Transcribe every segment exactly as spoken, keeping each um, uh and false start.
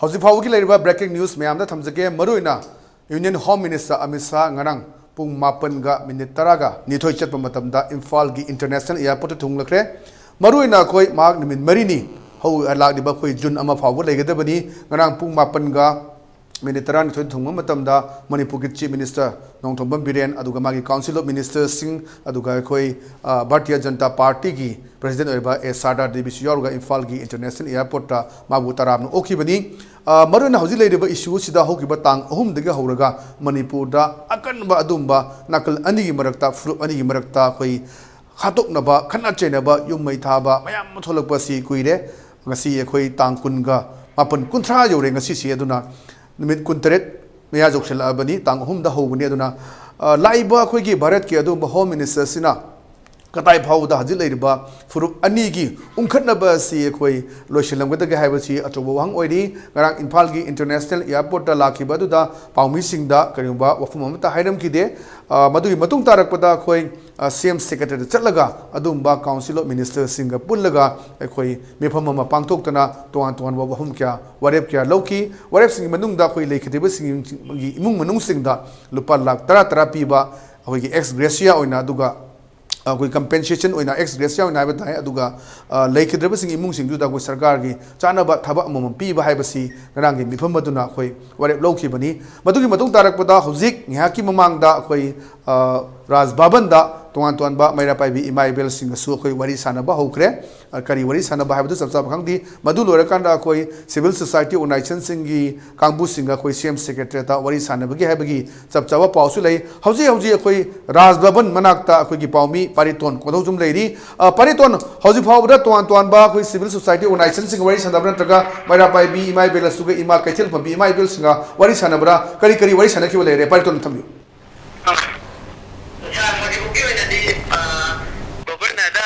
ꯍꯧꯖꯤꯛ ꯐꯥꯎꯕꯒꯤ ꯂꯩꯔꯤꯕ breaking news ꯃꯌꯥꯝꯗ ꯊꯝꯖꯒꯦ꯫ ꯃꯔꯨꯑꯣꯏꯅ Union Home Minister Amit Shah ꯉꯔꯥꯡ ꯄꯨꯡ ꯃꯥꯄꯟꯒ ꯃꯤꯅꯤꯠ ꯇꯔꯥꯒ ꯅꯤꯊꯣꯏ ꯆꯠꯄ ꯃꯇꯝꯗ ꯏꯝꯐꯥꯜꯒꯤ International Airportꯇ ꯊꯨꯡꯂꯈ꯭ꯔꯦ꯫ ꯃꯔꯨꯑꯣꯏꯅ ꯑꯩꯈꯣꯏ ꯃꯍꯥꯛ ꯅꯨꯃꯤꯠ ꯃꯔꯤꯅꯤ ꯍꯧ-, ꯂꯥꯛꯂꯤꯕ ꯑꯩꯈꯣꯏ ꯖꯨꯟ ꯑꯃ ꯐꯥꯎꯕ ꯂꯩꯒꯗꯕꯅꯤ꯫ ꯉꯔꯥꯡ ꯄꯨꯡ ꯃꯥꯄꯟꯒ ꯃꯤꯅꯤꯠ ꯇꯔꯥꯅꯤꯊꯣꯏ ꯊꯨꯡꯕ ꯃꯇꯝꯗ ꯃꯅꯤꯄꯨꯔꯒꯤ Chief Minister ꯅꯣꯡꯊꯣꯝꯕꯝ ꯕꯤꯔꯦꯟ, ꯑꯗꯨꯒ ꯃꯥꯒꯤ Council of Ministerꯁꯤꯡ, ꯑꯗꯨꯒ ꯑꯩꯈꯣꯏ, ꯑ, ꯚꯥꯔꯇꯤꯌ ꯖꯅꯇꯥ ꯄꯥꯔꯇꯤꯒꯤ President ꯑꯣꯏꯔꯤꯕ ꯑꯦ ꯁꯥꯔꯗꯥ ꯗꯦꯕꯤꯁꯨ ꯌꯥꯎꯔꯒ ꯏꯝꯐꯥꯜꯒꯤ International Airportꯇ ꯃꯥꯕꯨ ꯇꯔꯥꯝꯅ ꯑꯣꯛꯈꯤꯕꯅꯤ꯫ ꯑ, ꯃꯔꯨꯑꯣꯏꯅ ꯍꯧꯖꯤꯛ ꯂꯩꯔꯤꯕ issue ꯑꯁꯤꯗ ꯍꯧꯈꯤꯕ ꯇꯥꯡ ꯑꯍꯨꯝꯗꯒꯤ ꯍꯧꯔꯒ ꯃꯅꯤꯄꯨꯔꯗ ꯑꯀꯟꯕ ꯑꯗꯨꯒꯨꯝꯕ ꯅꯥꯀꯜ ꯑꯅꯤꯒꯤ ꯃꯔꯛꯇ, ꯐꯨꯔꯨꯞ ꯑꯅꯤꯒꯤ ꯃꯔꯛꯇ ꯑꯩꯈꯣꯏ ꯍꯥꯠꯇꯣꯛꯅꯕ, ꯈꯠꯅ ꯆꯩꯅꯕ, ꯌꯨꯝ ꯃꯩ ꯊꯥꯕ ꯃꯌꯥꯝ ꯑꯃ ꯊꯣꯛꯂꯛꯄ ꯑꯁꯤ ꯀꯨꯏꯔꯦ꯫ ꯉꯁꯤ ꯑꯩꯈꯣꯏ ꯇꯥꯡ ꯀꯨꯟꯒ ꯃꯥꯄꯟ, ꯀꯨꯟꯊ꯭ꯔꯥ ꯌꯧꯔꯦ ꯉꯁꯤꯁꯤ꯫ ꯑꯗꯨꯅ ꯅꯨꯃꯤꯠ ꯀꯨꯟꯇꯔꯦꯠ ꯃꯌꯥ ꯌꯧꯁꯤꯜꯂꯛꯑꯕꯅꯤ, ꯇꯥꯡ ꯑꯍꯨꯝꯗ ꯍꯧꯕꯅꯤ꯫ ꯑꯗꯨꯅ, ꯑ, ꯂꯥꯛꯏꯕ ꯑꯩꯈꯣꯏꯒꯤ ꯚꯥꯔꯠꯀꯤ ꯑꯗꯨꯒꯨꯝꯕ Home Ministerꯁꯤꯅ ꯀꯗꯥꯏ ꯐꯥꯎꯕꯗ ꯍꯧꯖꯤꯛ ꯂꯩꯔꯤꯕ ꯐꯨꯔꯨꯞ ꯑꯅꯤꯒꯤ ꯎꯪꯈꯠꯅꯕ ꯑꯁꯤ ꯑꯩꯈꯣꯏ ꯂꯣꯏꯁꯤꯜꯂꯝꯒꯗꯒꯦ ꯍꯥꯏꯕꯁꯤ ꯑꯆꯧꯕ ꯋꯥꯍꯪ ꯑꯣꯏꯔꯤ꯫ ꯉꯔꯥꯡ ꯏꯝꯐꯥꯜꯒꯤ International Airportꯇ ꯂꯥꯛꯈꯤꯕ ꯑꯗꯨꯗ ꯄꯥꯎꯃꯤꯁꯤꯡꯗ ꯀꯔꯤꯒꯨꯝꯕ ꯋꯥꯐꯝ ꯑꯃꯠꯇ ꯍꯥꯏꯔꯝꯈꯤꯗꯦ꯫ ꯑ, ꯃꯗꯨꯒꯤ ꯃꯇꯨꯡ ꯇꯥꯔꯛꯄꯗ ꯑꯩꯈꯣꯏ, ꯑ, ꯁꯤ ꯑꯦꯝ Secretariatꯇ ꯆꯠꯂꯒ ꯑꯗꯨꯒꯨꯝꯕ Council of Ministerꯁꯤꯡꯒ ꯄꯨꯜꯂꯒ ꯑꯩꯈꯣꯏ ꯃꯤꯐꯝ ꯑꯃ ꯄꯥꯡꯊꯣꯛꯇꯅ ꯇꯣꯉꯥꯟ ꯇꯣꯉꯥꯟꯕ ꯋꯥꯐꯝ ꯀꯌꯥ, ꯋꯥꯔꯦꯞ ꯀꯌꯥ ꯂꯧꯈꯤ꯫ ꯋꯥꯔꯦꯞꯁꯤꯡꯒꯤ ꯃꯅꯨꯡꯗ ꯑꯩꯈꯣꯏ ꯂꯩꯈꯤꯗ꯭ꯔꯤꯕꯁꯤꯡꯒꯤ ꯏꯃꯨꯡ ꯃꯅꯨꯡꯁꯤꯡꯗ ꯂꯨꯄꯥ ꯂꯥꯈ ꯇꯔꯥ ꯇꯔꯥ ꯄꯤꯕ ꯑꯩꯈꯣꯏꯒꯤ ex gratia ꯑꯣꯏꯅ, ꯑꯗꯨꯒ ꯑꯩꯈꯣꯏ compensation ꯑꯣꯏꯅ, ex gratia ꯑꯣꯏꯅ ꯍꯥꯏꯕ ꯇꯥꯏ, ꯑꯗꯨꯒ, ꯑ, ꯂꯩꯈꯤꯗ꯭ꯔꯕꯁꯤꯡꯒꯤ ꯏꯃꯨꯡꯁꯤꯡꯗꯨꯗ ꯑꯩꯈꯣꯏ ꯁꯔꯀꯥꯔꯒꯤ ꯆꯥꯅꯕ ꯊꯕꯛ ꯑꯃꯃꯝ ꯄꯤꯕ ꯍꯥꯏꯕꯁꯤ ꯉꯔꯥꯡꯒꯤ ꯃꯤꯐꯝ ꯑꯗꯨꯅ ꯑꯩꯈꯣꯏ ꯋꯥꯔꯦꯞ ꯂꯧꯈꯤꯕꯅꯤ꯫ ꯃꯗꯨꯒꯤ ꯃꯇꯨꯡ ꯇꯥꯔꯛꯄꯗ ꯍꯧꯖꯤꯛ ꯉꯥꯏꯍꯥꯛꯀꯤ ꯃꯃꯥꯡꯗ ꯑꯩꯈꯣꯏ, ꯑ, ꯔꯥꯖ ꯚꯕꯟꯗ ꯇꯣꯉꯥꯟ ꯇꯣꯉꯥꯟꯕ ꯃꯩꯔꯥ ꯄꯥꯏꯕꯤ ꯏꯃꯥ ꯏꯕꯦꯜꯁꯤꯡꯒꯁꯨ ꯑꯩꯈꯣꯏ ꯋꯥꯔꯤ ꯁꯥꯟꯅꯕ ꯍꯧꯈ꯭ꯔꯦ꯫ ꯑ, ꯀꯔꯤ ꯋꯥꯔꯤ ꯁꯥꯟꯅꯕ ꯍꯥꯏꯕꯗꯨ ꯆꯞ ꯆꯥꯕ ꯈꯪꯗꯦ꯫ ꯃꯗꯨ ꯂꯣꯏꯔꯀꯥꯟꯗ ꯑꯩꯈꯣꯏ civil society organizationꯁꯤꯡꯒꯤ ꯀꯥꯡꯕꯨꯁꯤꯡꯒ ꯑꯩꯈꯣꯏ ꯁꯤ ꯑꯦꯝ Secretariatꯇ ꯋꯥꯔꯤ ꯁꯥꯟꯅꯕꯒꯤ ꯍꯥꯏꯕꯒꯤ ꯆꯞ ꯆꯥꯕ ꯄꯥꯎꯁꯨ ꯂꯩ꯫ ꯍꯧꯖꯤꯛ ꯍꯧꯖꯤꯛ ꯑꯩꯈꯣꯏ ꯔꯥꯖ ꯚꯕꯟ ꯃꯅꯥꯛꯇ ꯑꯩꯈꯣꯏꯒꯤ ꯄꯥꯎꯃꯤ ꯄꯥꯔꯤꯇꯣꯟ ꯀꯣꯟꯊꯧꯖꯝ ꯂꯩꯔꯤ꯫ ꯑ, ꯄꯥꯔꯤꯇꯣꯟ, ꯍꯧꯖꯤꯛ ꯐꯥꯎꯕꯗ ꯇꯣꯉꯥꯟ ꯇꯣꯉꯥꯟꯕ ꯑꯩꯈꯣꯏ civil society organizationꯁꯤꯡꯒ ꯋꯥꯔꯤ ꯁꯥꯟꯅꯕ ꯅꯠꯇ꯭ꯔꯒ ꯃꯩꯔꯥ ꯄꯥꯏꯕꯤ ꯏꯃꯥ ꯏꯕꯦꯜ ꯑꯁꯤꯒ ꯏꯃꯥ ꯀꯩꯊꯦꯜ ꯐꯝꯕꯤ ꯏꯃꯥ ꯏꯕꯦꯜꯁꯤꯡꯒ ꯋꯥꯔꯤ ꯁꯥꯟꯅꯕ꯭ꯔꯥ? ꯀꯔꯤ ꯀꯔꯤ ꯋꯥꯔꯤ ꯁꯥꯟꯅꯈꯤꯕ ꯂꯩꯔꯦ? ꯄꯥꯔꯤꯇꯣꯟ ꯊꯝꯕꯤꯌꯨ꯫ ꯑ, ꯁꯥꯔ, ꯍꯧꯖꯤꯛ ꯐꯥꯎꯒꯤ ꯑꯣꯏꯅꯗꯤ, ꯑ, ꯒꯣꯕꯔꯅꯔꯗ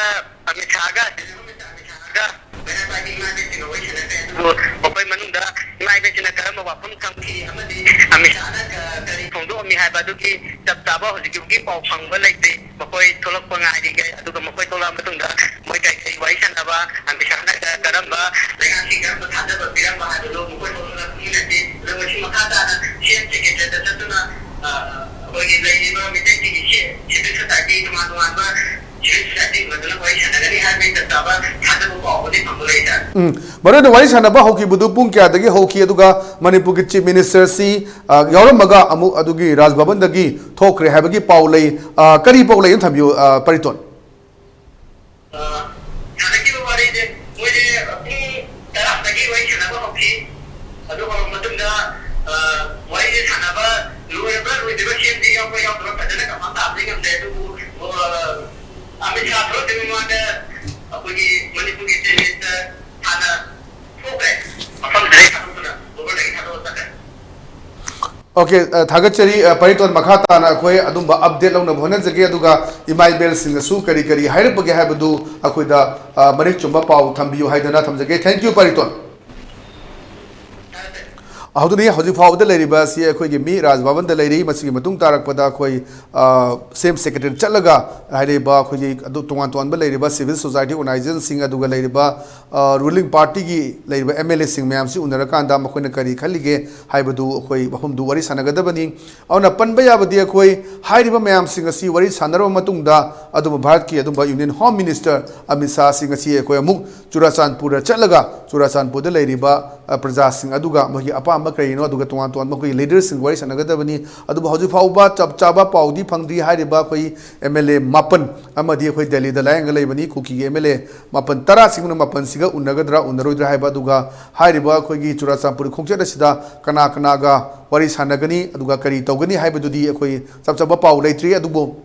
ꯑꯃꯤꯠ ꯁꯥꯍꯒ, ꯑꯃꯤꯠ ꯁꯥꯍꯒ ꯃꯩꯔꯥ ꯄꯥꯏꯕꯤ ꯏꯃꯥ ꯏꯕꯦꯜꯁꯤꯡꯒ ꯋꯥꯔꯤ ꯁꯥꯟꯅꯈ꯭ꯔꯦ꯫ ꯑꯗꯨꯕꯨ ꯃꯈꯣꯏ ꯃꯅꯨꯡꯗ ꯏꯃꯥ ꯏꯕꯦꯜꯁꯤꯡꯅ ꯀꯔꯝꯕ ꯋꯥꯐꯝ ꯊꯝꯈꯤ ꯑꯃꯗꯤ ꯑꯃꯤꯠ ꯁꯥꯍꯅ ꯀ-, ꯀꯔꯤ ꯐꯣꯡꯗꯣꯛꯑꯝꯃꯤ ꯍꯥꯏꯕ ꯑꯗꯨꯒꯤ ꯆꯞ ꯆꯥꯕ ꯍꯧꯖꯤꯛꯀꯤ ꯄꯥꯎ ꯐꯪꯕ ꯂꯩꯇꯦ꯫ ꯃꯈꯣꯏ ꯊꯣꯛꯂꯛꯄ ꯉꯥꯏꯔꯤꯒꯦ, ꯑꯗꯨꯒ ꯃꯈꯣꯏ ꯊꯣꯛꯂꯛꯑ ꯃꯇꯨꯡꯗ ꯃꯣꯏ ꯀꯔꯤ ꯀꯔꯤ ꯋꯥꯔꯤ ꯁꯥꯟꯅꯕ, ꯑꯃꯤꯠ ꯁꯥꯍꯅ ꯀ-, ꯀꯔꯝꯕ ꯂꯩꯉꯥꯛꯀꯤ ꯀꯔꯝꯕ ꯊꯥꯖꯕ ꯄꯤꯔꯝꯕ ꯍꯥꯏꯕꯗꯨ ꯃꯈꯣꯏ ꯊꯣꯛꯂꯛꯑ ꯎꯝ, ꯃꯔꯨ ꯑꯣꯏꯅ ꯋꯥꯔꯤ ꯁꯥꯟꯅꯕ ꯍꯧꯈꯤꯕꯗꯨ ꯄꯨꯡ ꯀꯌꯥꯗꯒꯤ ꯍꯧꯈꯤ, ꯑꯗꯨꯒ ꯃꯅꯤꯄꯨꯔꯒꯤ Chief Minister ꯁꯤ, ꯑ, ꯌꯥꯎꯔꯝꯃꯒ ꯑꯃꯨꯛ ꯑꯗꯨꯒꯤ ꯔꯥꯖ ꯚꯕꯟꯗꯒꯤ ꯊꯣꯛꯈ꯭ꯔꯦ ꯍꯥꯏꯕꯒꯤ ꯄꯥꯎ ꯂꯩ꯫ ꯑ, ꯀꯔꯤ ꯄꯥꯎ ꯂꯩ ꯑꯝ ꯊꯝꯕꯤꯌꯨ, ꯑ, ꯄꯔꯤꯇꯣꯟ? ꯑ, ꯁꯥꯟꯅꯈꯤꯕ ꯋꯥꯔꯤꯁꯦ ꯃꯣꯏꯁꯦ ꯄꯨꯡ ꯇꯔꯥꯗꯒꯤ ꯋꯥꯔꯤ ꯁꯥꯟꯅꯕ ꯍꯧꯈꯤ꯫ ꯑꯗꯨ ꯍꯧꯔꯕ ꯃꯇꯨꯡꯗ, ꯑ, ꯋꯥꯔꯤꯁꯦ ꯁꯥꯟꯅꯕ ꯂꯣꯏꯔꯕ꯭ꯔꯥ ꯂꯣꯏꯗ꯭ꯔꯤꯕ꯭ꯔꯥ ꯁꯦꯝꯁꯦ ꯌꯥꯎꯕ꯭ꯔꯥ ꯌꯥꯎꯗꯕ꯭ꯔꯥ ꯐꯖꯅ ꯀꯟꯐꯥꯝ ꯇꯥꯕꯗꯤ ꯉꯝꯗꯦ꯫ ꯑꯗꯨꯕꯨ, ꯑ, ꯑꯃꯤꯠ ꯁꯥꯍ ꯊꯣꯛꯂꯛꯇ꯭ꯔꯤꯉꯩ ꯃꯃꯥꯡꯗ ꯑꯩꯈꯣꯏꯒꯤ ꯃꯅꯤꯄꯨꯔꯒꯤ Chief Minister ꯍꯥꯟꯅ ꯊꯣꯛꯈ꯭ꯔꯦ꯫ ꯃꯐꯝꯗꯨꯗꯒꯤ ꯊꯥꯗꯣꯛꯇꯨꯅ, ꯒꯣꯕꯔꯗꯒꯤ ꯊꯥꯗꯣꯛꯑ ꯆꯠꯈ꯭ꯔꯦ꯫ ꯑꯣꯀꯦ, ꯑ, ꯊꯥꯒꯠꯆꯔꯤ꯫ ꯑ, ꯄꯔꯤꯇꯣꯟ, ꯃꯈꯥ ꯇꯥꯅ ꯑꯩꯈꯣꯏ ꯑꯗꯨꯝꯕ update ꯂꯧꯅꯕ ꯍꯣꯠꯅꯖꯒꯦ, ꯑꯗꯨꯒ ꯏꯃꯥ ꯏꯕꯦꯜꯁꯤꯡꯅꯁꯨ ꯀꯔꯤ ꯀꯔꯤ ꯍꯥꯏꯔꯛꯄꯒꯦ ꯍꯥꯏꯕꯗꯨ ꯑꯩꯈꯣꯏꯗ, ꯑ, ꯃꯔꯤꯛ ꯆꯨꯝꯕ ꯄꯥꯎ ꯊꯝꯕꯤꯌꯨ ꯍꯥꯏꯗꯅ ꯊꯝꯖꯒꯦ꯫ Thank you, ꯄꯔꯤꯇꯣꯟ꯫ ꯑꯗꯨꯅꯤ ꯍꯧꯖꯤꯛ ꯐꯥꯎꯕꯗ ꯂꯩꯔꯤꯕ ꯑꯁꯤ ꯑꯩꯈꯣꯏꯒꯤ ꯃꯤ ꯔꯥꯖ ꯚꯕꯟꯗ ꯂꯩꯔꯤ꯫ ꯃꯁꯤꯒꯤ ꯃꯇꯨꯡ ꯇꯥꯔꯛꯄꯗ ꯑꯩꯈꯣꯏ, ꯑ, ꯁꯦꯝ ꯁꯦꯀ꯭ꯔꯦꯇꯔꯤ ꯆꯠꯂꯒ ꯍꯥꯏꯔꯤꯕ ꯑꯩꯈꯣꯏꯒꯤ ꯑꯗꯨ ꯇꯣꯉꯥꯟ ꯇꯣꯉꯥꯟꯕ ꯂꯩꯔꯤꯕ civil society organization ꯁꯤꯡ, ꯑꯗꯨꯒ ꯂꯩꯔꯤꯕ, ꯑ, ruling party ꯒꯤ ꯂꯩꯔꯤꯕ MLA ꯁꯤꯡ ꯃꯌꯥꯝꯁꯤ ꯎꯅꯔꯀꯥꯟꯗ ꯃꯈꯣꯏꯅ ꯀꯔꯤ ꯈꯜꯂꯤꯒꯦ ꯍꯥꯏꯕꯗꯨ ꯑꯩꯈꯣꯏ ꯃꯐꯝꯗꯨ ꯋꯥꯔꯤ ꯁꯥꯟꯅꯒꯗꯕꯅꯤ꯫ ꯑꯗꯨꯅ ꯄꯟꯕ ꯌꯥꯕꯗꯤ ꯑꯩꯈꯣꯏ ꯍꯥꯏꯔꯤꯕ ꯃꯌꯥꯝꯁꯤꯡ ꯑꯁꯤ ꯋꯥꯔꯤ ꯁꯥꯟꯅꯔꯕ ꯃꯇꯨꯡꯗ ꯑꯗꯨꯝꯕ ꯚꯥꯔꯠꯀꯤ ꯑꯗꯨꯝꯕ Union Home Minister ꯑꯃꯤꯠ ꯁꯥꯍꯁꯤ ꯉꯁꯤ ꯑꯩꯈꯣꯏ ꯑꯃꯨꯛ ꯆꯨꯔꯥꯆꯥꯟꯄꯨꯔꯗ ꯆꯠꯂꯒ ꯆꯨꯔꯥꯆꯥꯟꯄꯨꯔꯗ ꯂꯩꯔꯤꯕ, ꯑ, ꯄ꯭ꯔꯖꯥꯁꯤꯡ ꯑꯗꯨꯒ ꯃꯣꯏꯒꯤ ꯑꯄꯥꯝꯕ ꯀꯔꯤꯅꯣ, ꯑꯗꯨꯒ ꯇꯣꯉꯥꯟ ꯇꯣꯉꯥꯟꯕ ꯑꯩꯈꯣꯏꯒꯤ leader ꯁꯤꯡꯒ ꯋꯥꯔꯤ ꯁꯥꯟꯅꯒꯗꯕꯅꯤ꯫ ꯑꯗꯨꯕꯨ ꯍꯧꯖꯤꯛ ꯐꯥꯎꯕ ꯆꯞ ꯆꯥꯕ ꯄꯥꯎꯗꯤ ꯐꯪꯗ꯭ꯔꯤ꯫ ꯍꯥꯏꯔꯤꯕ ꯑꯩꯈꯣꯏ MLA ꯃꯥꯄꯟ ꯑꯃꯗꯤ ꯑꯩꯈꯣꯏ ꯗꯦꯜꯂꯤꯗ ꯂꯥꯌꯦꯡꯉ ꯂꯩꯕꯅꯤ꯫ ꯀꯨꯀꯤꯒꯤ MLA ꯃꯥꯄꯟ, ꯇꯔꯥꯁꯤꯡꯗꯨꯅ ꯃꯥꯄꯟꯁꯤꯒ ꯎꯅꯒꯗ꯭ꯔꯥ ꯎꯅꯔꯣꯏꯗ꯭ꯔꯥ ꯍꯥꯏꯕ, ꯑꯗꯨꯒ ꯍꯥꯏꯔꯤꯕ ꯑꯩꯈꯣꯏꯒꯤ ꯆꯨꯔꯥꯆꯥꯟꯄꯨꯔ ꯈꯣꯡꯆꯠ ꯑꯁꯤꯗ ꯀꯅꯥ ꯀꯅꯥꯒ ꯋꯥꯔꯤ ꯁꯥꯟꯅꯒꯅꯤ, ꯑꯗꯨꯒ ꯀꯔꯤ ꯇꯧꯒꯅꯤ ꯍꯥꯏꯕꯗꯨꯗꯤ ꯑꯩꯈꯣꯏ ꯆꯞ ꯆꯥꯕ ꯄꯥꯎ ꯂꯩꯇ꯭ꯔꯤ꯫ ꯑꯗꯨꯕꯨ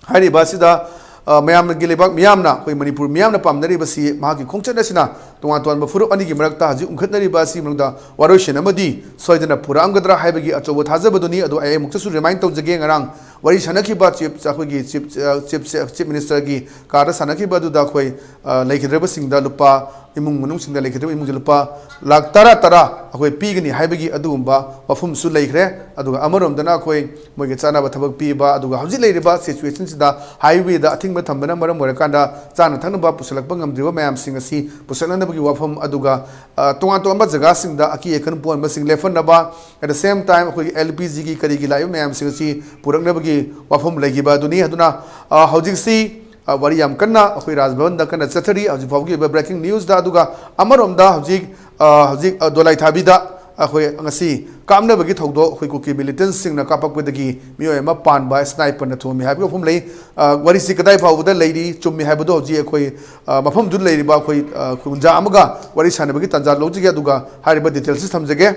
ꯍꯥꯏꯔꯤꯕ ꯑꯁꯤꯗ, ꯑ, ꯃꯌꯥꯝꯒꯤ ꯂꯩꯕꯥꯛ ꯃꯤꯌꯥꯝꯅ, ꯑꯩꯈꯣꯏ ꯃꯅꯤꯄꯨꯔ ꯃꯤꯌꯥꯝꯅ ꯄꯥꯝꯅꯔꯤꯕꯁꯤ ꯃꯍꯥꯛꯀꯤ ꯈꯣꯡꯆꯠ ꯑꯁꯤꯅ ꯇꯣꯉꯥꯟ ꯇꯣꯉꯥꯟꯕ ꯐꯨꯔꯨꯞ ꯑꯅꯤꯒꯤ ꯃꯔꯛꯇ ꯍꯧꯖꯤꯛ ꯎꯪꯈꯠꯅꯔꯤꯕ ꯑꯁꯤꯒꯤ ꯃꯅꯨꯡꯗ ꯋꯥꯔꯣꯏꯁꯤꯟ ꯑꯃꯗꯤ ꯁꯣꯏꯗꯅ ꯄꯨꯔꯛꯑꯝꯒꯗ꯭ꯔꯥ ꯍꯥꯏꯕꯒꯤ ꯑꯆꯧꯕ ꯊꯥꯖꯕꯗꯨꯅꯤ꯫ ꯑꯗꯨ ꯑꯩ ꯑꯃꯨꯛꯇꯁꯨ remind ꯇꯧꯖꯒꯦ, ꯉꯔꯥꯡ ꯋꯥꯔꯤ ꯁꯥꯟꯅꯈꯤꯕ chief, ꯑꯩꯈꯣꯏꯒꯤ chief, ꯑ, chief, chief minister ꯒꯤ ꯀꯥꯗ ꯁꯥꯟꯅꯈꯤꯕ ꯑꯗꯨꯗ ꯑꯩꯈꯣꯏ, ꯑ, ꯂꯩꯈꯤꯗ꯭ꯔꯕꯁꯤꯡꯗ ꯂꯨꯄꯥ, ꯏꯃꯨꯡ ꯃꯅꯨꯡꯁꯤꯡꯗ ꯂꯩꯈꯤꯗ꯭ꯔꯕ ꯏꯃꯨꯡꯁꯤ ꯂꯨꯄꯥ ꯂꯥꯈ ꯇꯔꯥ ꯇꯔꯥ ꯑꯩꯈꯣꯏ ꯄꯤꯒꯅꯤ ꯍꯥꯏꯕꯒꯤ ꯑꯗꯨꯒꯨꯝꯕ ꯋꯥꯐꯝꯁꯨ ꯂꯩꯈ꯭ꯔꯦ꯫ ꯑꯗꯨꯒ ꯑꯃꯔꯣꯝꯗꯅ ꯑꯩꯈꯣꯏ ꯃꯣꯏꯒꯤ ꯆꯥꯅꯕ ꯊꯕꯛ ꯄꯤꯕ, ꯑꯗꯨꯒ ꯍꯧꯖꯤꯛ ꯂꯩꯔꯤꯕ situation ꯁꯤꯗ highway ꯗ ꯑꯊꯤꯡꯕ ꯊꯝꯕꯅ ꯃꯔꯝ ꯑꯣꯏꯔꯀꯥꯟꯗ ꯆꯥꯅ ꯊꯛꯅꯕ ꯄꯨꯁꯤꯜꯂꯛꯄ ꯉꯝꯗ꯭ꯔꯤꯕ ꯃꯌꯥꯝꯁꯤꯡ ꯑꯁꯤ ꯄꯨꯁꯤꯜꯂꯛꯅꯕꯒꯤ ꯋꯥꯐꯝ, ꯑꯗꯨꯒ, ꯑ, ꯇꯣꯉꯥꯟ ꯇꯣꯉꯥꯟꯕ ꯖꯒꯥꯁꯤꯡꯗ ꯑꯀꯤ ꯑꯈꯪ ꯄꯣꯛꯍꯟꯕꯁꯤꯡ ꯂꯦꯞꯍꯟꯅꯕ, at the same time ꯑꯩꯈꯣꯏꯒꯤ LPG ꯒꯤ ꯀꯔꯤꯒꯤ ꯂꯥꯛꯏꯕ ꯃꯌꯥꯝꯁꯤꯡ ꯑꯁꯤ ꯄꯨꯔꯛꯅꯕꯒꯤ ꯋꯥꯐꯝ ꯂꯩꯈꯤꯕ ꯑꯗꯨꯅꯤ꯫ ꯑꯗꯨꯅ, ꯑ, ꯍꯧꯖꯤꯛꯁꯤ ꯑ, ꯋꯥꯔꯤ ꯌꯥꯝ ꯀꯟꯅ ꯑꯩꯈꯣꯏ ꯔꯥꯖ ꯚꯕꯟꯗ ꯀꯟꯅ ꯆꯠꯊꯔꯤ ꯍꯧꯖꯤꯛ ꯐꯥꯎꯒꯤ ꯑꯣꯏꯕ breaking news ꯗ꯫ ꯑꯗꯨꯒ ꯑꯃꯔꯣꯝꯗ ꯍꯧꯖꯤꯛ, ꯑ, ꯍꯧꯖꯤꯛ, ꯑ, ꯗꯣꯂꯥꯏ ꯊꯥꯕꯤꯗ ꯑꯩꯈꯣꯏ ꯉꯁꯤ ꯀꯥꯞꯅꯕꯒꯤ ꯊꯧꯗꯣꯛ ꯑꯩꯈꯣꯏ ꯀꯨꯀꯤ militant ꯁꯤꯡꯅ ꯀꯥꯞꯄꯛꯄꯗꯒꯤ ꯃꯤꯑꯣꯏ ꯑꯃ ꯄꯥꯟꯕ sniper ꯅ ꯊꯣꯝꯃꯤ ꯍꯥꯏꯕꯒꯤ ꯋꯥꯐꯝ ꯂꯩ꯫ ꯑ, ꯋꯥꯔꯤꯁꯤ ꯀꯗꯥꯏ ꯐꯥꯎꯕꯗ ꯂꯩꯔꯤ, ꯆꯨꯝꯃꯤ ꯍꯥꯏꯕꯗꯣ ꯍꯧꯖꯤꯛ ꯑꯩꯈꯣꯏ, ꯑ, ꯃꯐꯝꯗꯨꯗ ꯂꯩꯔꯤꯕ ꯑꯩꯈꯣꯏ, ꯑ, ꯈꯨꯟꯖꯥ ꯑꯃꯒ ꯋꯥꯔꯤ ꯁꯥꯟꯅꯕꯒꯤ ꯇꯥꯟꯖꯥ ꯂꯧꯖꯒꯦ, ꯑꯗꯨꯒ ꯍꯥꯏꯔꯤꯕ details ꯁꯤ ꯊꯝꯖꯒꯦ꯫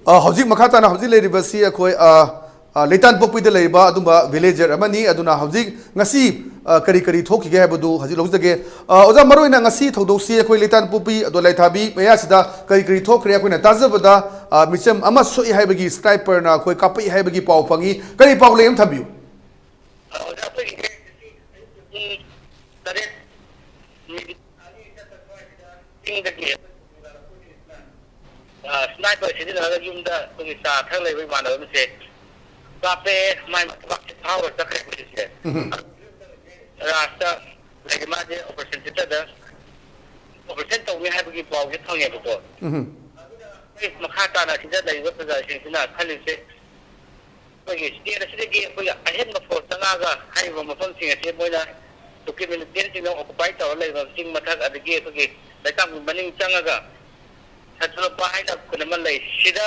ꯑ, ꯍꯧꯖꯤꯛ ꯃꯈꯥ ꯇꯥꯅ ꯍꯧꯖꯤꯛ ꯂꯩꯔꯤꯕꯁꯤ ꯑꯩꯈꯣꯏ, ꯑ, ꯑ, ꯂꯩꯇꯥꯟꯄꯣꯛꯄꯤꯗ ꯂꯩꯔꯤꯕ ꯑꯗꯨꯝꯕ villager ꯑꯃꯅꯤ꯫ ꯑꯗꯨꯅ ꯍꯧꯖꯤꯛ ꯉꯁꯤ, ꯑ, ꯀꯔꯤ ꯀꯔꯤ ꯊꯣꯛꯈꯤꯒꯦ ꯍꯥꯏꯕꯗꯨ ꯍꯧꯖꯤꯛ ꯂꯧꯖꯒꯦ꯫ ꯑ, ꯑꯣꯖꯥ, ꯃꯔꯨꯑꯣꯏꯅ ꯉꯁꯤ ꯊꯧꯗꯣꯛꯁꯤ ꯑꯩꯈꯣꯏ ꯂꯩꯇꯥꯟꯄꯣꯛꯄꯤ ꯑꯗꯣ ꯂꯩꯊꯥꯕꯤ ꯃꯌꯥꯁꯤꯗ ꯀꯔꯤ ꯀꯔꯤ ꯊꯣꯛꯈ꯭ꯔꯦ? ꯑꯩꯈꯣꯏꯅ ꯇꯥꯖꯕꯗ, ꯑ, ꯃꯤꯆꯝ ꯑꯃ ꯁꯣꯛꯏ ꯍꯥꯏꯕꯒꯤ sniper ꯅ ꯑꯩꯈꯣꯏ ꯀꯥꯞꯄꯛꯏ ꯍꯥꯏꯕꯒꯤ ꯄꯥꯎ ꯐꯪꯉꯤ꯫ ꯀꯔꯤ ꯄꯥꯎ ꯂꯩ ꯑꯃ ꯊꯝꯕꯤꯌꯨ꯫ ꯑꯣꯖꯥ, ꯑꯩꯈꯣꯏꯒꯤ ꯄꯨꯡ ꯇꯔꯦꯠ ꯃꯤꯅꯤꯠ ꯑꯅꯤ ꯆꯠꯄ ꯑꯗꯨꯋꯥꯏꯁꯤꯗ ꯆꯤꯡꯗꯒꯤ ꯑꯩꯈꯣꯏ ꯁ꯭ꯅꯥꯏꯄꯔ ꯁꯤꯖꯤꯟꯅꯔꯒ ꯌꯨꯝꯗ ꯑꯩꯈꯣꯏꯒꯤ ꯆꯥ ꯊꯛ ꯂꯩꯕ ꯏꯃꯥꯟꯅꯕ ꯑꯃꯁꯦ ꯀꯥꯞꯄꯦ, ꯃꯥꯏ ꯃꯊꯕꯥꯛꯁꯦ ꯐꯥꯎꯔ ꯆꯠꯈ꯭ꯔꯦ ꯄꯨꯂꯤꯁꯁꯦ꯫ ꯎꯝ꯫ ꯔꯥꯁꯇ ꯂꯩꯔꯤ ꯃꯥꯁꯦ operation theaterꯗ operation ꯇꯧꯅꯤ ꯍꯥꯏꯕꯒꯤ ꯄꯥꯎꯁꯦ ꯐꯪꯉꯦꯕꯀꯣ꯫ ꯎꯝ꯫ ꯑꯩꯈꯣꯏ ꯃꯈꯥ ꯇꯥꯅ ꯁꯤꯗ ꯂꯩꯔꯤꯕ ꯄ꯭ꯔꯖꯥꯁꯤꯡꯁꯤꯅ ꯈꯜꯂꯤꯁꯦ ꯑꯩꯈꯣꯏꯒꯤ state ꯑꯁꯤꯗꯒꯤ ꯑꯩꯈꯣꯏꯒꯤ ꯑꯍꯦꯟꯕ force ꯆꯪꯉꯛꯑꯒ ꯍꯥꯏꯔꯤꯕ ꯃꯐꯝꯁꯤꯡ ꯑꯁꯤ ꯃꯣꯏꯅ ꯀꯨꯀꯤ militantꯁꯤꯡꯅ occupy ꯇꯧꯔ ꯂꯩꯕ ꯆꯤꯡ ꯃꯊꯛ ꯑꯗꯒꯤ ꯑꯩꯈꯣꯏꯒꯤ ꯂꯩꯇꯥꯝꯒꯤ ꯃꯅꯤꯡ ꯆꯪꯉꯒ ꯁꯇꯨꯂꯄꯥ ꯍꯥꯏꯅ ꯈꯨꯟ ꯑꯃ ꯂꯩ꯫ ꯁꯤꯗ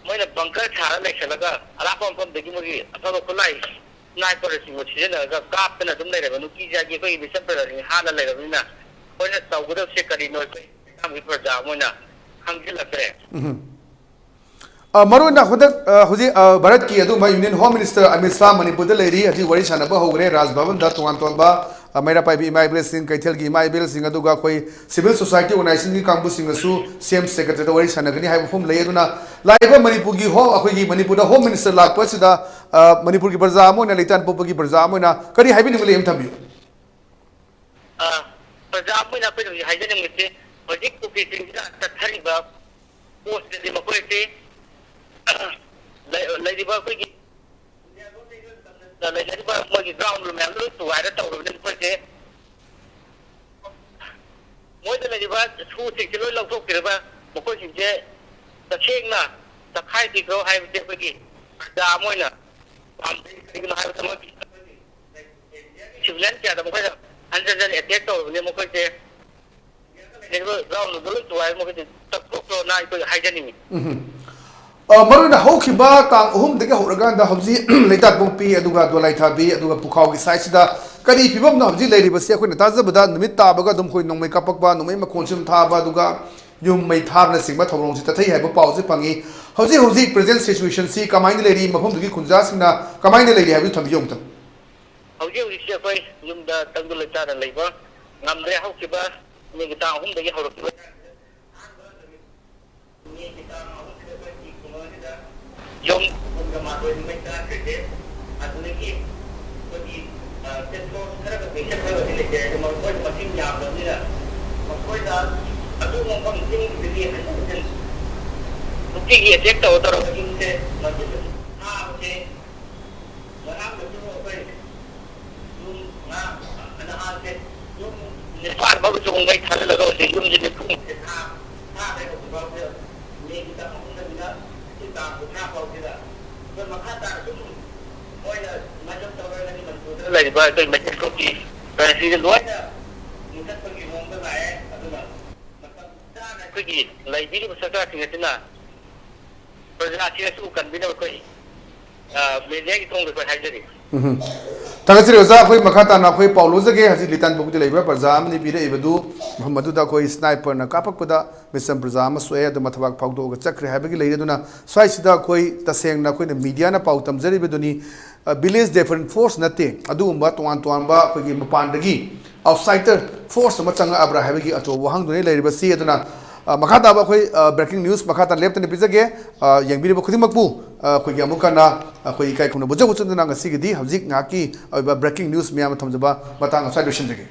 ꯃꯣꯏꯅ bunker ꯁꯥꯔ ꯂꯩꯁꯜꯂꯒ ꯑꯔꯥꯞꯄ ꯃꯐꯝꯗꯒꯤ ꯃꯣꯏꯒꯤ ꯑꯐꯕ ꯈꯨꯠꯂꯥꯏ sniperꯅꯆꯤꯡꯕ ꯁꯤꯖꯤꯟꯅꯔꯒ ꯀꯥꯞꯇꯅ ꯑꯗꯨꯝ ꯂꯩꯔꯕ ꯅꯨꯡꯇꯤ ꯖꯥꯒꯤ ꯑꯩꯈꯣꯏꯒꯤ ꯃꯤꯆꯝ ꯄ꯭ꯔꯖꯥꯁꯤꯡ ꯍꯥꯠꯂ ꯂꯩꯔꯕꯅꯤꯅ ꯑꯩꯈꯣꯏꯅ ꯇꯧꯒꯗꯕꯁꯦ ꯀꯔꯤꯅꯣ ꯑꯩꯈꯣꯏ ꯂꯩꯇꯥꯝꯒꯤ ꯄ꯭ꯔꯖꯥ ꯑꯃ ꯑꯣꯏꯅ ꯈꯪꯖꯤꯜꯂꯛꯇ꯭ꯔꯦ꯫ ꯎꯝ꯫ ꯑ, ꯃꯔꯨꯑꯣꯏꯅ ꯍꯟꯗꯛ, ꯑ, ꯍꯧꯖꯤꯛ, ꯑ, ꯚꯥꯔꯠꯀꯤ ꯑꯗꯨꯒꯨꯝꯕ Union Home Minister Amit Shah ꯃꯅꯤꯄꯨꯔꯗ ꯂꯩꯔꯤ꯫ ꯍꯧꯖꯤꯛ ꯋꯥꯔꯤ ꯁꯥꯟꯅꯕ ꯍꯧꯈ꯭ꯔꯦ꯫ ꯔꯥꯖ ꯚꯕꯟꯗ ꯇꯣꯉꯥꯟ ꯇꯣꯉꯥꯟꯕ, ꯑ, ꯃꯩꯔꯥ ꯄꯥꯏꯕꯤ ꯏꯃꯥ ꯏꯕꯦꯜꯁꯤꯡ, ꯀꯩꯊꯦꯜꯒꯤ ꯏꯃꯥ ꯏꯕꯦꯜꯁꯤꯡ, ꯑꯗꯨꯒ ꯑꯩꯈꯣꯏ civil society organizationꯒꯤ ꯀꯥꯡꯕꯨꯁꯤꯡꯒꯁꯨ CM secretariatꯇ ꯋꯥꯔꯤ ꯁꯥꯟꯅꯒꯅꯤ ꯍꯥꯏꯕ ꯋꯥꯐꯝ ꯂꯩ꯫ ꯑꯗꯨꯅ ꯂꯥꯛꯂꯤꯕ ꯃꯅꯤꯄꯨꯔꯒꯤ ꯍꯣꯝ, ꯑꯩꯈꯣꯏꯒꯤ ꯃꯅꯤꯄꯨꯔꯗ Home Minister ꯂꯥꯛꯄ ꯑꯁꯤꯗ, ꯑ, ꯃꯅꯤꯄꯨꯔꯒꯤ ꯄ꯭ꯔꯖꯥ ꯑꯃ ꯑꯣꯏꯅ, ꯂꯩꯇꯥꯟ ꯄꯣꯛꯄꯒꯤ ꯄ꯭ꯔꯖꯥ ꯑꯃ ꯑꯣꯏꯅ ꯀꯔꯤ ꯍꯥꯏꯕꯤꯅꯤꯡꯕ ꯂꯩ ꯑꯃ ꯊꯝꯕꯤꯌꯨ꯫ ꯑ, ꯄ꯭ꯔꯖꯥ ꯑꯃ ꯑꯣꯏꯅ ꯑꯩꯈꯣꯏꯅ ꯍꯧꯖꯤꯛ ꯍꯥꯏꯖꯅꯤꯡꯕꯁꯤ ꯍꯧꯖꯤꯛ ꯀꯨꯀꯤꯁꯤꯡꯁꯤꯅ ꯆꯠꯊꯔꯤꯕ ꯄꯣꯠꯁꯤꯗꯗꯤ ꯃꯈꯣꯏꯁꯤ ꯂꯩ-, ꯂꯩꯔꯤꯕ ꯑꯩꯈꯣꯏꯒꯤ ꯂꯩꯅꯔꯤꯕ ꯃꯣꯏꯒꯤ ground ꯃꯌꯥꯝꯗꯣ ꯂꯣꯏ ꯊꯨꯒꯥꯏꯔ ꯇꯧꯔꯕꯅꯤꯅ ꯃꯈꯣꯏꯁꯦ ꯃꯣꯏꯗ ꯂꯩꯔꯤꯕ ꯁꯨꯁꯤꯡꯁꯦ ꯂꯣꯏ ꯂꯧꯊꯣꯛꯄꯤꯔꯒ ꯃꯈꯣꯏꯁꯤꯡꯁꯦ ꯇꯁꯦꯡꯅ ꯇꯛꯈꯥꯏꯕꯤꯈ꯭ꯔꯣ ꯍꯥꯏꯕꯁꯦ ꯑꯩꯈꯣꯏꯒꯤ ꯄ꯭ꯔꯖꯥ ꯑꯃ ꯑꯣꯏꯅ ꯄꯥꯝꯖꯩ꯫ ꯀꯔꯤꯒꯤꯅꯣ ꯍꯥꯏꯕꯗ ꯃꯣꯏꯒꯤ ꯑꯩꯈꯣꯏꯒꯤ Indiaꯒꯤ ꯂꯦꯟ ꯀꯌꯥꯗ ꯃꯈꯣꯏꯅ ꯍꯟꯖꯟ ꯍꯟꯖꯟ ꯑꯦꯇꯦꯛ ꯇꯧꯔꯕꯅꯤ꯫ ꯃꯈꯣꯏꯁꯦ ꯂꯩꯔꯤꯕ ꯒ꯭ꯔꯥꯎꯟꯗꯨꯗ ꯂꯣꯏ ꯊꯨꯒꯥꯏ꯫ ꯃꯈꯣꯏꯁꯦ ꯇꯛꯊꯣꯛꯈ꯭ꯔꯣꯅ ꯑꯩꯈꯣꯏ ꯍꯥꯏꯖꯅꯤꯡꯉꯤ꯫ ꯎꯝ꯫ ꯑ, ꯃꯔꯨꯑꯣꯏꯅ ꯍꯧꯈꯤꯕ ꯇꯥꯡ ꯑꯍꯨꯝꯗꯒꯤ ꯍꯧꯔꯀꯥꯟꯗ ꯍꯧꯖꯤꯛ ꯂꯩꯇꯥꯠꯄꯣꯛꯄꯤ, ꯑꯗꯨꯒ ꯗꯣꯂꯥꯏꯊꯥꯕꯤ, ꯑꯗꯨꯒ ꯄꯨꯈꯥꯎꯒꯤ ꯁꯥꯏꯠꯁꯤꯗ ꯀꯔꯤ ꯐꯤꯕꯝꯅꯣ ꯍꯧꯖꯤꯛ ꯂꯩꯔꯤꯕꯁꯤ? ꯑꯩꯈꯣꯏꯅ ꯇꯥꯖꯕꯗ ꯅꯨꯃꯤꯠ ꯇꯥꯕꯒ ꯑꯗꯨꯝ ꯑꯩꯈꯣꯏ ꯅꯣꯡꯃꯩ ꯀꯥꯞꯄꯛꯄ, ꯅꯣꯡꯃꯩ ꯃꯈꯣꯟꯁꯨ ꯑꯗꯨꯝ ꯊꯥꯕ, ꯑꯗꯨꯒ ꯌꯨꯝ ꯃꯩ ꯊꯥꯕꯅꯆꯤꯡꯕ ꯊꯧꯑꯣꯡꯁꯤ ꯆꯠꯊꯩ ꯍꯥꯏꯕ ꯄꯥꯎꯁꯤ ꯐꯪꯉꯤ꯫ ꯍꯧꯖꯤꯛ ꯍꯧꯖꯤꯛ ꯄ꯭ꯔꯦꯖꯦꯟ ꯁꯤꯆꯨꯋꯦꯁꯟꯁꯤ ꯀꯃꯥꯏꯅ ꯂꯩꯔꯤ, ꯃꯐꯝꯗꯨꯒꯤ ꯈꯨꯟꯖꯥꯁꯤꯡꯅ ꯀꯃꯥꯏꯅ ꯂꯩꯔꯤ ꯍꯥꯏꯕꯗꯨ ꯊꯝꯕꯤꯌꯨ ꯑꯃꯨꯛꯇꯪ꯫ ꯍꯧꯖꯤꯛ ꯍꯧꯖꯤꯛꯁꯦ ꯑꯩꯈꯣꯏ ꯌꯨꯝꯗ ꯇꯪꯗꯨ ꯂꯩꯇꯥꯗꯅ ꯂꯩꯕ ꯉꯝꯗ꯭ꯔꯦ꯫ ꯍꯧꯈꯤꯕ ꯃꯦꯒꯤ ꯇꯥꯡ ꯑꯍꯨꯝꯗꯒꯤ ꯍꯧꯔꯛꯈꯤꯕ ꯃꯦꯒꯤ ꯇꯥꯡ ꯑꯍꯨꯝꯁꯤꯗ ꯑꯩꯈꯣꯏꯒꯤ ꯈꯨꯡꯒꯪꯁꯤꯗ ꯌꯨꯝ ꯀꯨꯟꯒ ꯃꯥꯊꯣꯏ ꯃꯩ ꯆꯥꯈ꯭ꯔꯤꯁꯦ꯫ ꯑꯗꯨꯗꯒꯤ ꯑꯩꯈꯣꯏꯒꯤ, ꯑ, ꯇꯦꯟꯇꯣꯜ ꯈꯔꯒ ꯄꯦꯁꯦꯟ ꯈꯔꯒꯗꯤ ꯂꯩꯖꯩ, ꯑꯗꯨ ꯃꯈꯣꯏ ꯃꯁꯤꯡ ꯌꯥꯝꯗꯕꯅꯤꯅ ꯃꯈꯣꯏꯅ ꯑꯗꯨ ꯃꯐꯝ ꯆꯤꯡꯗꯨꯗꯒꯤ ꯍꯟꯖꯤꯟ ꯍꯟꯖꯤꯟ ꯅꯨꯡꯇꯤꯒꯤ ꯑꯦꯇꯦꯛ ꯇꯧꯔ ꯇꯧꯔꯒ ꯌꯨꯝꯁꯦ ꯃꯁꯤꯡ ꯊꯥꯕꯁꯦ ꯉꯔꯥꯡꯗꯁꯨ ꯑꯩꯈꯣꯏ ꯌꯨꯝ ꯉꯥ ꯅꯍꯥꯟꯁꯦ ꯌꯨꯝ ꯅꯤꯄꯥꯟ ꯐꯥꯎꯕ ꯆꯣꯡꯕꯩ ꯊꯥꯖꯤꯜꯂꯒ ꯍꯧꯖꯤꯛ ꯌꯨꯝꯁꯦ ꯅꯤꯐꯨꯃꯨꯛꯁꯦ ꯊꯥ-, ꯊꯥꯈ꯭ꯔꯦ꯫ ꯍꯧꯖꯤꯛꯐꯥꯎꯁꯦ ꯃꯦꯒꯤ ꯇꯥꯡ ꯑꯍꯨꯝꯗꯒꯤꯅ ꯉꯁꯤ ꯇꯥꯡ ꯀꯨꯟꯊ꯭ꯔꯥ ꯐꯥꯎꯁꯤꯗ ꯑꯩꯈꯣꯏ ꯃꯈꯥ ꯇꯥꯅ ꯁꯨꯝ ꯃꯣꯏꯅ ꯁꯨꯃꯥꯏꯅ ꯁꯨꯝ ꯇꯧꯔꯒꯗꯤ ꯃꯅꯤꯄꯨꯔꯗ ꯂꯩꯔꯤꯕ ꯑꯩꯈꯣꯏ ꯃꯩꯇꯩ ꯐꯨꯔꯨꯞꯀꯤ ꯀꯔꯦꯟꯁꯤꯁꯦ ꯂꯣꯏꯅ ꯃꯨꯊꯠꯄꯒꯤ ꯃꯑꯣꯡꯗ ꯂꯥꯛꯑꯦ꯫ ꯑꯗꯨꯅ ꯃꯇꯝ ꯆꯥꯅ ꯑꯩꯈꯣꯏꯒꯤ ꯂꯩꯕꯤꯔꯤꯕ ꯁꯔꯀꯥꯔꯁꯤꯡ ꯑꯁꯤꯅ ꯄ꯭ꯔꯖꯥꯁꯤꯡ ꯑꯁꯤꯕꯨ ꯀꯟꯕꯤꯅꯕ ꯑꯩꯈꯣꯏ, ꯑ, ꯃꯦꯗꯤꯌꯥꯒꯤ ꯊꯣꯡꯗ ꯑꯩꯈꯣꯏ ꯍꯥꯏꯖꯔꯤ꯫ ꯎꯝ꯫ ꯊꯥꯒꯠꯆꯔꯤ ꯑꯣꯖꯥ꯫ ꯑꯩꯈꯣꯏ ꯃꯈꯥ ꯇꯥꯅ ꯑꯩꯈꯣꯏ ꯄꯥꯎ ꯂꯧꯖꯒꯦ꯫ ꯍꯧꯖꯤꯛ ꯂꯤꯇꯥꯟꯄꯣꯛꯄꯤꯗ ꯂꯩꯕ ꯄ꯭ꯔꯖꯥ ꯑꯃꯅꯤ ꯄꯤꯔꯛꯏꯕꯗꯨ, ꯃꯐꯝ ꯑꯗꯨꯗ ꯑꯩꯈꯣꯏ ꯁ꯭ꯅꯥꯏꯄꯔꯅ ꯀꯥꯞꯄꯛꯄꯗ ꯃꯤꯆꯝ ꯄ꯭ꯔꯖꯥ ꯑꯃ ꯁꯣꯛꯑꯦ, ꯑꯗꯨ ꯃꯊꯕꯥꯛ ꯐꯥꯎꯗꯣꯛꯑꯒ ꯆꯠꯈ꯭ꯔꯦ ꯍꯥꯏꯕꯒꯤ ꯂꯩꯔꯦ꯫ ꯑꯗꯨꯅ ꯁ꯭ꯋꯥꯏꯁꯤꯗ ꯑꯩꯈꯣꯏ ꯇꯁꯦꯡꯅ ꯑꯩꯈꯣꯏꯅ ꯃꯤꯗꯤꯌꯥꯅ ꯄꯥꯎ ꯇꯝꯖꯔꯤꯕꯗꯨꯅꯤ, ꯑ, ꯚꯤꯂꯦꯖ ꯗꯤꯐꯦꯟꯁ ꯐꯣꯔꯁ ꯅꯠꯇꯦ, ꯑꯗꯨꯒꯨꯝꯕ ꯇꯣꯉꯥꯟ ꯇꯣꯉꯥꯟꯕ ꯑꯩꯈꯣꯏꯒꯤ ꯃꯄꯥꯟꯗꯒꯤ ꯑꯥꯎꯠꯁꯥꯏꯗꯔ ꯐꯣꯔꯁ ꯑꯃ ꯆꯪꯉꯛꯑꯕ꯭ꯔꯥ ꯍꯥꯏꯕꯒꯤ ꯑꯆꯧꯕ ꯋꯥꯍꯪꯗꯨꯅꯤ ꯂꯩꯔꯤꯕꯁꯤ꯫ ꯑꯗꯨꯅ, ꯑ, ꯃꯈꯥ ꯇꯥꯕ ꯑꯩꯈꯣꯏ, ꯑ, ꯕ꯭ꯔꯦꯀꯤꯡ ꯅ꯭ꯌꯨꯁ ꯃꯈꯥ ꯇꯥꯅ ꯂꯦꯞꯇꯅ ꯄꯤꯖꯒꯦ꯫ ꯑ, ꯌꯦꯡꯕꯤꯔꯤꯕ ꯈꯨꯗꯤꯡꯃꯛꯄꯨ, ꯑ, ꯑꯩꯈꯣꯏꯒꯤ ꯑꯃꯨꯛ ꯍꯟꯅ ꯑꯩꯈꯣꯏ ꯏꯀꯥꯏ ꯈꯨꯝꯅꯕ ꯎꯠꯆꯕ ꯆꯠꯇꯨꯅ ꯉꯁꯤꯒꯤꯗꯤ ꯍꯧꯖꯤꯛ ꯉꯥꯏꯍꯥꯛꯀꯤ ꯑꯣꯏꯕ ꯕ꯭ꯔꯦꯀꯤꯡ ꯅ꯭ꯌꯨꯁ ꯃꯌꯥꯝ ꯑꯃ ꯊꯝꯖꯕ ꯃꯇꯥꯡ ꯑꯁ꯭ꯋꯥꯏꯗ ꯂꯣꯏꯁꯤꯟꯖꯒꯦ꯫